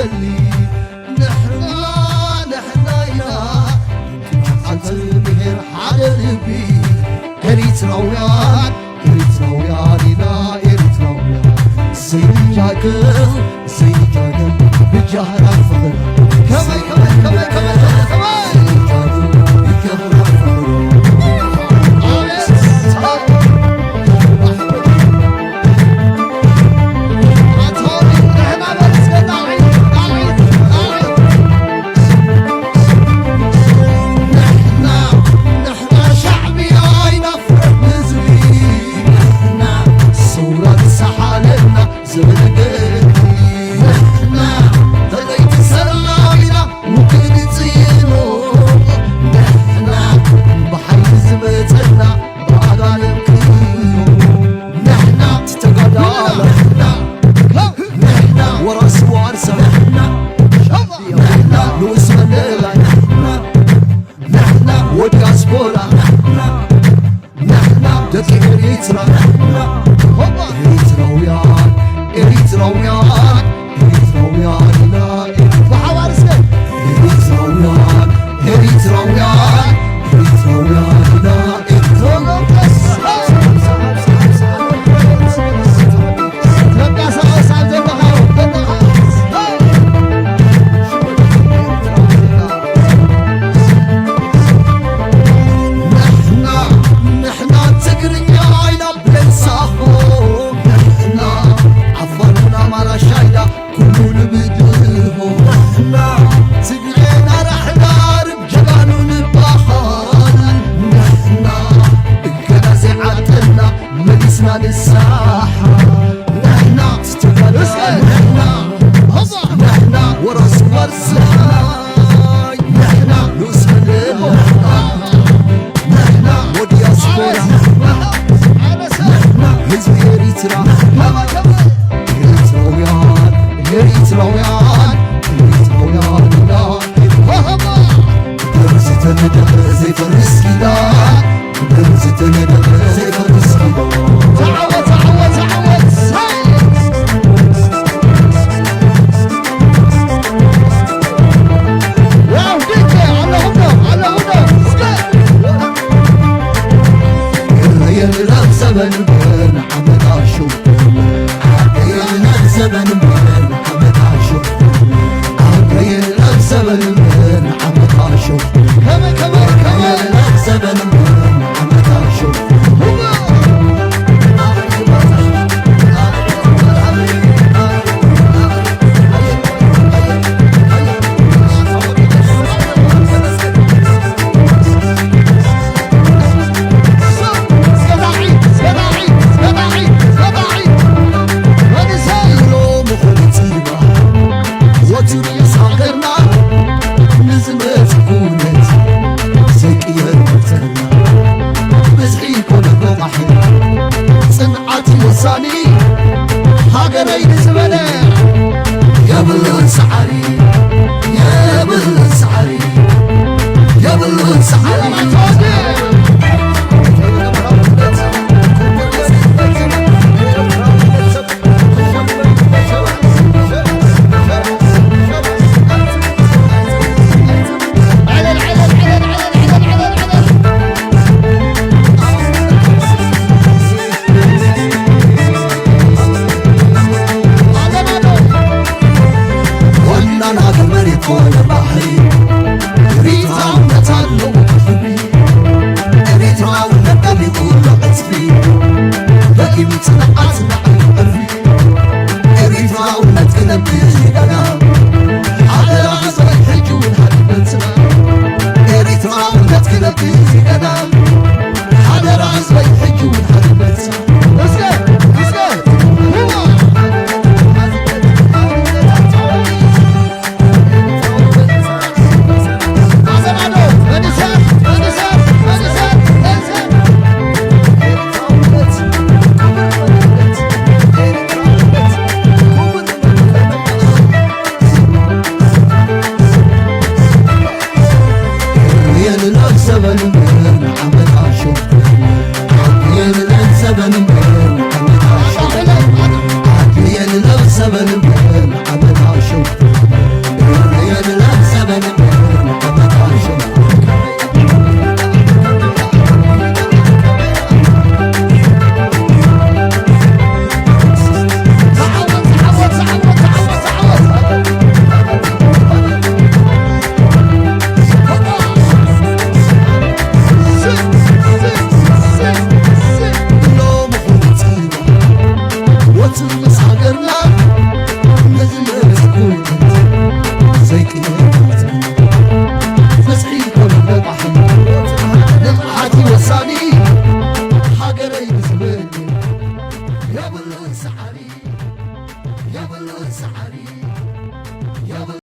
ንሕና ንሕና ኢና። ኣንተ ብሔር ሓደ ልቢ ኤሪትራውያን፣ ኤሪትራውያን ኢና፣ ኤሪትራውያን። ዘይንጃገል፣ ዘይንጃገል ብጃህራ ፍቕር። ከመይ፣ ከመይ፣ ከመይ፣ ከመይ፣ ከመይ፣ ከመይ? ዘይንጃገል ብጃህራ ፍቕር። ኣቤት! ንሕና፣ ንሕና ሻዕብያ ኣይነፍርሕ ህዝቢ፣ ንሕና ሰውራ ዝሰሓለና ዘበነ ገድሊ፣ ንሕና ደለይቲ ሰላም ኢና ውግእ ንጽይኖ፣ ንሕና ብሓይሊ ዝመጸና ብኣጋንንት ክዮ፣ ንሕና ተጋዳላይ ኢና። ንሕና ወራሲ ዋርሳ ንሕና፣ ንሕና ንኡስ መለላይ ንሕና፣ ንሕና ወዲ ኣስኮላ ንሕና፣ ንሕና ደቂ ኤሪትራ ንሕና፣ ኤሪትራውያን፣ ኤሪትራውያን፣ ኤሪትራውያን ኢና። ብሓባር እስከ ኤሪትራውያን፣ ኤሪትራውያን፣ ኤሪትራውያን ኢና። ንሕና፣ ንሕና ትግርኛ ኢና ብለንሳኹ፣ ንሕና ዓፋርና ማራሻይዳ ኩሉ ንብድሆ፣ ንሕና ትግሬና ራሕዳር ጀጋኑ ንባሃል፣ ንሕና እገዳ ዘይዓጠና መሊስና ንሳሓል፣ ንሕና ትትጋዳ፣ ንሕና፣ ንሕና ወራስ ዋርሳይ፣ ንሕና ንኡስ መለላይ፣ ንሕና ወዲ ኣስኮላ፣ ንሕና ህዝቢ ኤሪትራ፣ ኤሪትራውያን፣ ኤሪትራውያን፣ ኤሪትራውያን ኢና። ደም ዝተነደቐ ዘይፈርስ ኪዳን፣ ደም ዝተነደቐ ዘይፈርስ ኪዳን። ተዓወት፣ ተዓወት፣ ተዓወት። ዋው፣ ዲጄ፣ ኣለኹም ዶ? ኣለኹም ዶ? እስከ። የለን ዘበን በር ዓመት ኣሹ። የለን ዘበን በር ዓመት ኣሹ። የለን ዘበን በር ዓመት ኣሹ። ከመይ፣ ከመይ፣ ከመይ? የለን ዘበን በር ዓመት ኣሹ። ሎሚ ኾነ ጽባሕ ወትሩ ምስ ሃገርና ንዝመጽእ ኩነት ዘይቅየር መትከልና ብዝሒ ኮነ ቆማሕ ጽንዓት እዩ ወሳኒ ሃገረይ ንዝበለ የብሉን ሰዓሪ የብሉን ሰዓሪ የብሉን ሰዓሪ። ወናና መሬት ኮነ ባሕሪ ኤሪትራውነት ኣለዎ ክብሪ። ኤሪትራውነት ደሚቑ ኣሎ ዕጽፊ ደቂም ጽንዓት ንዕርፊ። ኤሪትራውነት ክነብር ይደና ሓደራ ህዝበይ ሕጂ እውን ሓድነትና። ኤሪትራውነት ክነብር ይደና ሓደራ ህዝበይ ሕጂ እውን ሓድነትና። እስከ፣ እስከ፣